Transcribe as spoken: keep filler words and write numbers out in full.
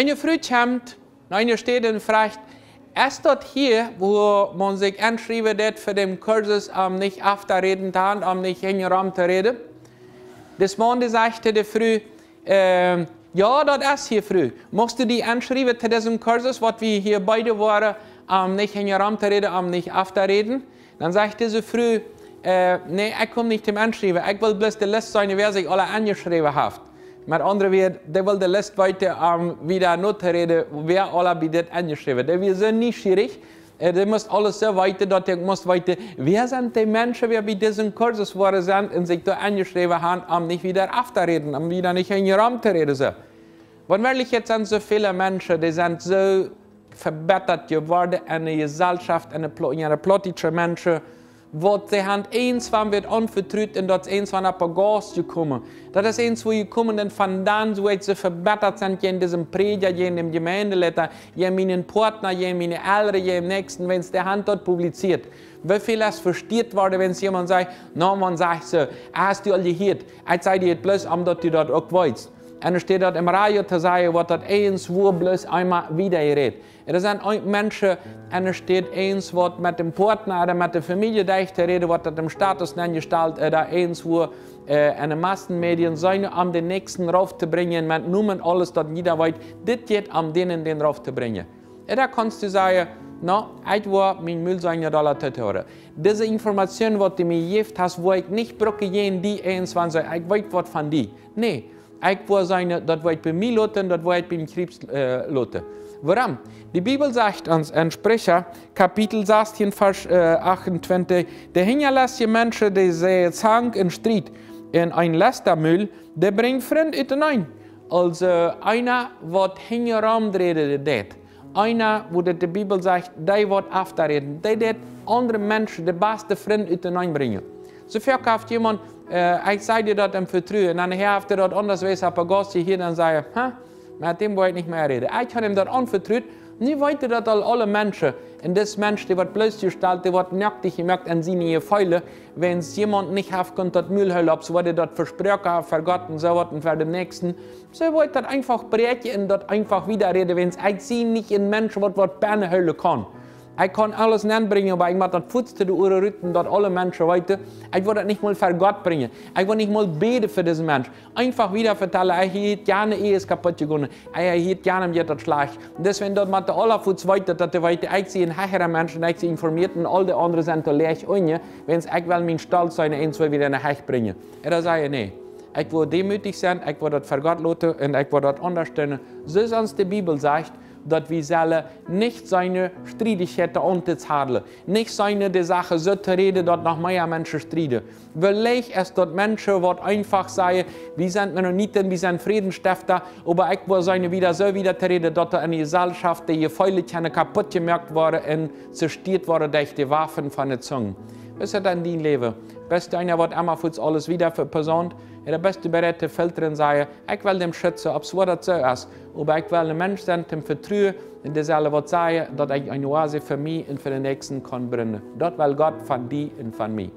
Eene Fru kjemt no eene Städ un froagt: "Es daut hia, wua maun sikj enschriewen deed fa dän Kursus, om nich auftoräden to haben, om nich hinjarom to räden?" Dis Maun, dee sajcht to de Fru: "Ähm, jo, daut es hia, Fru. Muchst du die enschriewen to disen Kursus, waut wie hia beide woaren, om nich hinjarom to räden, om nich auftoräden?" Dan sajcht dise Fru: "Äh, nä, ekj kom nich toom enschriewen. Ekj well bloos de List seenen, wäa sikj aula enjeschräwen haft." Met aundre Wieed, dee well de List weeten, om wieda notoräden, wäa aula bie dit enjeschräwen. Dee wia soo nieschierich, äh, dee must aules soo weeten, daut hee must weeten, wäa sent dee Menschen, wäa bie disen Kursus woaren sent un sikj doa enjeschräwen haben, om nich wieda auftoräden, om wieda nich hinjarom to räden, soo. Wan werkjlich, et sent soo väle Menschen, dee sent soo vebittat jeworden enne Jeselschoft, enne Plo-, enne plautdietsche Menschen, waut see haben eent wäm waut aunvetrut un daut es eent wäm opp de Gauss jekomen. Daut es eent wäm jekomen un von dan soo aus see vebittat sent jäajen disen Prädja, jäajen dän Jemeindeleiter, jäajen mienen Partner, jäajen miene Elren, jäajen dän Näakjsten, wan see daut publizieet. Woo väl es vestieet worden, wan jemaunt sajcht, no, maun sajcht soo, hast du aul jehieet? Ekj saj die et bloos, om daut du daut uk weetst. Un enne Städ daut em Radio to sajen, woat daut eent wäm bloos eemol wieda jerät. Doa sent uk Menschen, enne Städ eent waut met dän Partner ooda met de Famielje derch to räden, woat daut em Status nenjestalt, ooda eent wäm, äh, enne Massenmedien sennen, om dän Näakjsten rauf to brinjen, met Nomen, aules, daut jieda weet, dit jeit om dän un dän rauf to brinjen. Ooda kaust du sajen: "No, ekj woa mien Mul seenen dolla to hoolen. Dise Information, waut du mie jejäft hast, woa ekj nich brucken jäajen die eent wäm sajen, ekj weet waut von die. Nä, ekj woa seenen, daut woa ekj bie mie loten, daut woa ekj biem Kjriez, äh, loten." Wuarom? De Bibel sajcht ons en Spricha, Kapitel sastieen, Varsch, äh, achtuntwintich: "De hinjalestje Menschen, dee seien Zank un Striet, un een lestja Mul, dee brinjt Frind uteneen." Aulsoo, eena, waut hinjarom räden deit, eena, wua de, de Bibel sajcht, dee waut auftoräden, dee deit aundre Menschen, de baste Frind, uteneen brinjen. Soo foaken haft jemaunt, äh, ekj saj die daut em Vetruen, un dan haft hee daut aundasch opp de Gauss jehieet, dan sajcht hee: "Ha, met däm woa ekj nich mea räden. Ekj hab am daut aunvetrut." Nu weeten daut aul aule Menschen. Un dis Mensch, dee woat bloosjestalt, dee woat noaktich jemoakt aun siene Jefeelen, wan jemaunt nich haft kunt daut Mul hoolen, opp soo waut hee daut vesproaken haft ver Gott un soo waut un ver dän Näakjsten. Soo woat daut eefach bräakjen un daut eefach wieda räden, wan ekj sie nich een Mensch, waut waut bennen hoolen kaun. Ekj kaun aules nenbrinjen, oba ekj mott daut fuaz to de Uaren ruten, daut aule Menschen weeten. Ekj woa daut nich mol ver Gott brinjen. Ekj woa nich mol bäden fa disen Mensch. Eefach wieda vetalen, hee haft jane Ehe es kaput jegonen, hee haft jane, am jeit daut schlajcht. Deswäajen, daut mott de aula fuaz weeten, daut, daut dee weeten, ekj sie een heilja Mensch un ekj sie informieet un aul de aundre sent doa läach unja, wan ekj well mien Stolt seenen, eent soo wieda enne Hecht brinjen. Un dan saj hee: "Nä, ekj woa deemootich sennen, ekj woa daut ver Gott loten un ekj woa daut aundasch doonen." Soo aus de Bibel sajcht, daut wie sellen nich seenen Striedichkjeiten auntozetlen, nich seenen de Sachen soo to räden, daut noch mea Menschen strieden. Veleicht es daut Menschen, waut eefach sajen: "Wie sent Mennoniten, wie sent Frädenstifta, oba ekj woa seenen wieda soo wieda to räden, daut doa enne Jeselschoft de Jefeelen kjennen kaput jemoakt woaren un zerstieet woaren derch de Waffen von de Zung." Woo es daut en dien Läwen? Best du eena, waut emma fuaz aules wieda veposaunft? Ooda best du bereit to filtren, sajen: "Ekj well däm schitzen, opp soo waut daut soo es, oba ekj well een Mensch sennen, däm vetruen, un dee saul waut sajen, daut ekj eene Oase fa mie un fa dän Näakjsten kaun brinjen." Daut well Gott von die un von mie.